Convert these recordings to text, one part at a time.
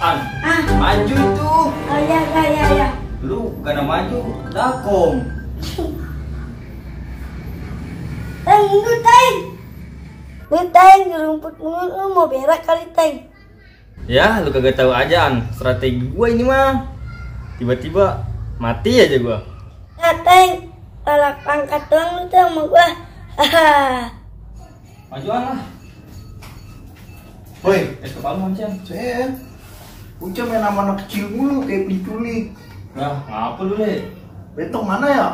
An, maju itu. Oh ya. Lu bukan maju, dakong. Teng, lu Teng. Lu Teng, di rumput lu mau berak kali Teng. Ya, lu kagak tahu aja An, strategi gua ini mah. Tiba-tiba mati aja gua. Ya Teng, salah pangkat doang lu tuh sama gua. Haha. Majuan lah. Woi, Es kepala mancian. Sen. Uca main sama anak kecil mulu kayak penculik. Nah, ngapa lu Le? Betong mana ya?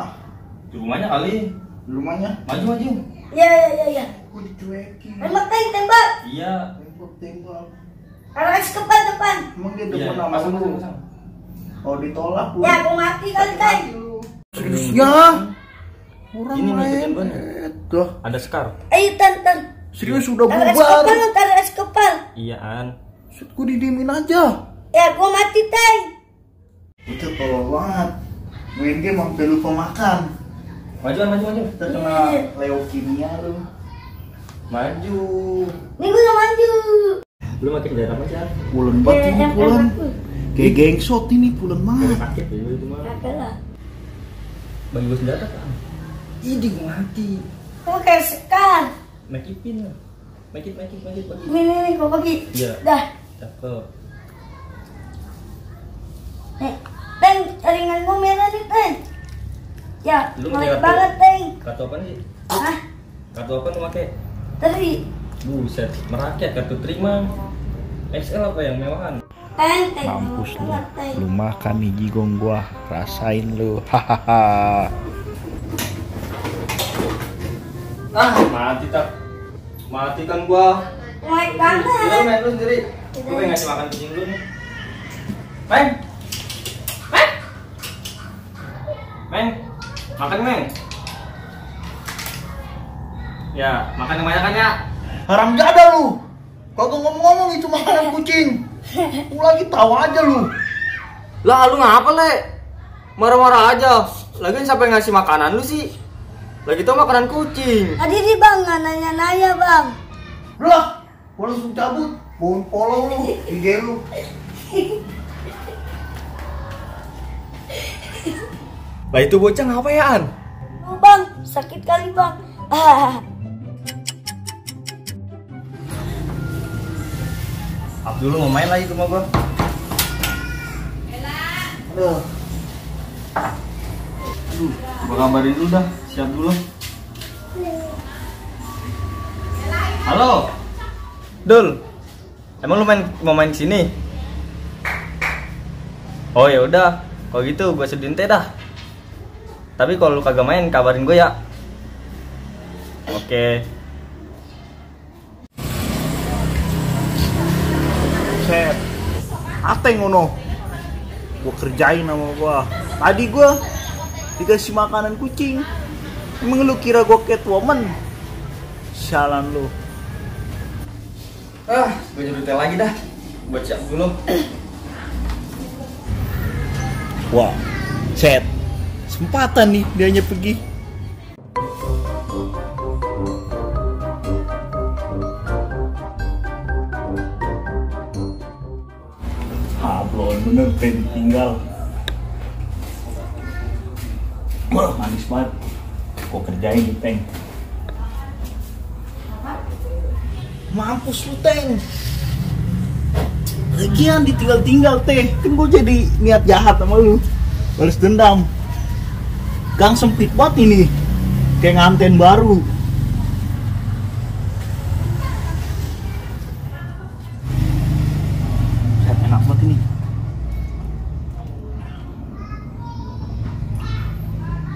Di rumahnya kali. Rumahnya? Maju. Ya. Gue dicuekin. Tembak Teng, tembak. Iya. Tembak. Arah es kepal depan. Emang dia Iya, depan sama pasang. lu? Oh ditolak lu. Ya, aku mati kali Teng. Serius ya? Orang Ini main. ngikutin gua. Tuh. Ada Scar. Ayo Ten. Serius udah Taruh es bubar. kepal, taruh es kepal. Iya An. Set gue didiemin aja. Ya, gua mati Teng. Udah tolol banget. Main game sampai lupa makan. Maju. Kita kena leukemia lu. Maju. Nih gua udah maju. Lu makin darah macan. Pulen banget ini pulen. Kayak gangshot ini pulen banget. Sakit ya itu mah. Kagak lah. Bagi gua senjata kan. Ini gua mati. Kok kayak sekar. Make it pin. Make it bagi. Nih, gua bagi. Iya. Dah. Cakep. Nih, Teng, jaringan gua merah nih, Teng. Ya, Lu baik pakai banget, Teng. Kartu apa nih? Hah? Kartu apa lu pakai? Teri. Buset, merakyat kartu terima. XL apa yang mewahan? Teng. Mampus lu. Teng. Lu makan nih jigong gua. Rasain lu. Hahaha. Mati kan gua. Baik Lu banget. main lu sendiri. Gua pengen ngasih makan kucing lu nih. Meng, makan Meng. Ya, makan yang banyak kan ya. Haram jada lu. Kagak ngomong-ngomong itu makanan kucing. Lu lagi tawa aja lu. Lah lu ngapa Le? Marah-marah aja. Lagian siapa yang ngasih makanan lu sih? Lagi tau makanan kucing. Tadi nih Bang, nggak nanya-nanya Bang. Lah, gua langsung cabut. Mau follow lu, IG lu. Lah itu bocah ngapa ya An? Oh, Bang, sakit kali Bang. Abdul mau main lagi ke rumah gua. Aduh. Gua kabarin dulu dah, siap dulu. Halo. Dul. Emang lu mau main sini? Oh ya udah, kalau gitu gua sediain teh dah. Tapi kalau lu kagak main kabarin gue ya. Oke. Set. Ate ngono. Gua kerjain sama gua. Tadi gua dikasih makanan kucing. Emang lu kira gua Catwoman? Sialan lu. Gue nyuruh teh lagi dah. Buat siap dulu. Wah, set. Sempatan nih dianya pergi. Hablon bener pengen tinggal. Wah, manis banget. Kok kerjain nih, Teng. Mampus lu, Teng. Lagian ditinggal-tinggal, Teh. Kan gue jadi niat jahat sama lu. Balas dendam. Gang sempit banget ini. Kayak nganten baru. Enak banget ini.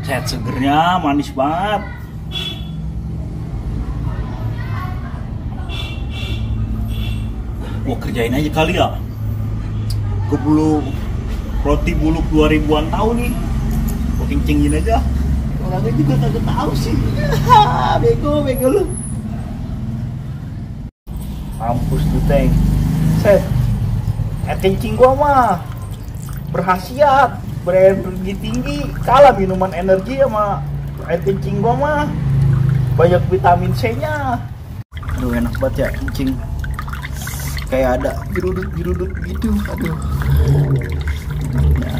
Set segernya manis banget. Gua kerjain aja kali ya. Gua roti buluk 2000-an tahu nih. Gua kencengin aja. Orangnya juga kagak tahu sih. Bego lu. Mampus tuh, Teng. Set. Kencing gua mah berkhasiat, berenergi tinggi, kalah minuman energi sama air kencing gua mah banyak vitamin C-nya. Aduh enak banget ya kencing. kayak ada geruduk gitu. Aduh. Nah,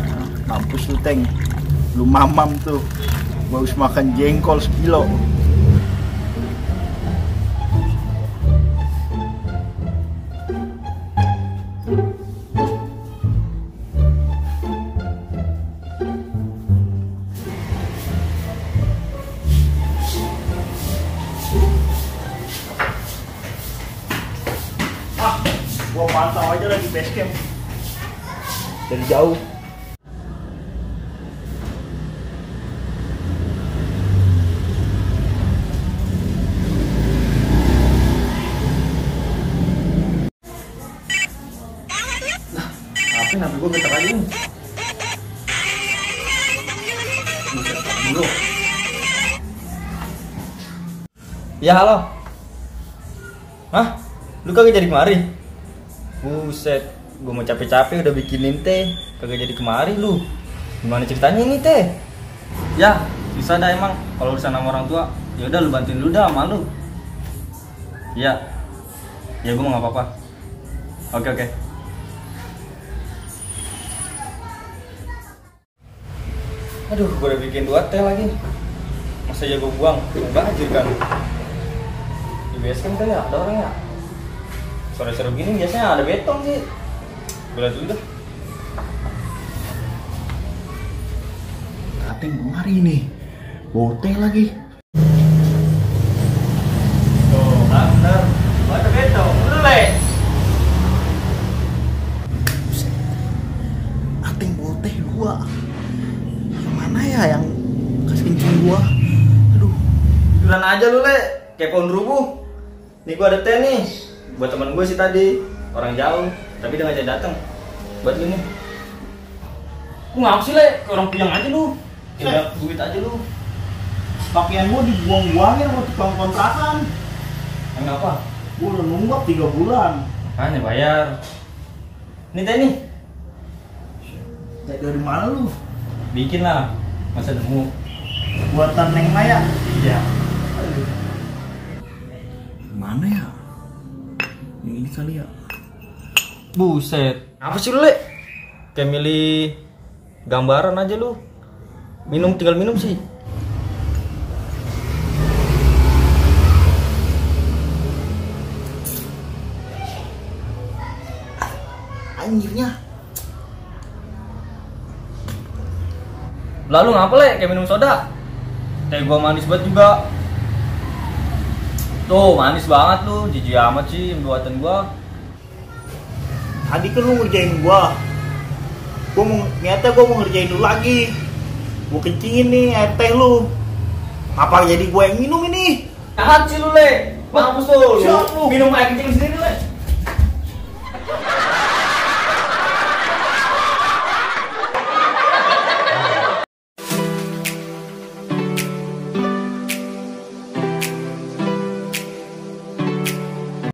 mampus lu Teng. Lu mamam tuh. Gua harus makan jengkol sekilo. Gua pantau aja lagi base camp dari jauh. Apa gue getar aja nih. Dulu. Ya halo. Hah? Lu kagak jadi kemari? Buset, gue mau capek-capek udah bikinin teh, kagak jadi kemari lu. Gimana ceritanya ini teh? Ya, bisa dah emang kalau urusan sama orang tua. Ya udah lu bantuin dulu dah sama lu. Iya. Ya gue mau nggak apa-apa. Oke. Aduh, gue udah bikin 2 teh lagi. Masa ya gue buang? Banjir kan. Di base camp kan ya, ada orang ya. Sore-sore gini biasanya ada betong sih. Gue liat dulu dah. Kateng kemari nih. Bawa teh lagi. Tuh, bener. Ada betong. Udah le. Buset. Ateng bawa teh 2. Yang mana ya yang kasih kencing gua? Aduh. Jualan aja lu le. Kayak pohon rubuh. Nih gue ada teh nih. Buat temen gue sih tadi, orang jauh, tapi dia ngajak datang. Buat lu nih. Lu ngapa sih le? Kayak orang puyang aja lu. Kayak duit aja lu. Pakaian gua dibuang-buangin sama tukang kontrakan. Kenapa? Gua udah nunggak 3 bulan. Hanya bayar. Ini teh nih. Teh dari mana lu? Bikin lah. Masa nemu. Buatan Neng Maya. Iya. Mana ya? Yang ini kali ya. Buset. Apa sih lu le? Kayak milih gambaran aja lu. Tinggal minum sih. Anjirnya. Lalu ngapa le? Kayak minum soda. Teh gua manis banget juga. Tuh manis banget lu. Jijik amat sih buatan gua. Tadi kan lu ngerjain gua. Ternyata gua mau ngerjain lu lagi. Gua kencingin nih air teh lu. Apa jadi gua yang minum ini? Tahan sih lu le. Mampus lu. Siap lu. Minum air kencing sendiri le.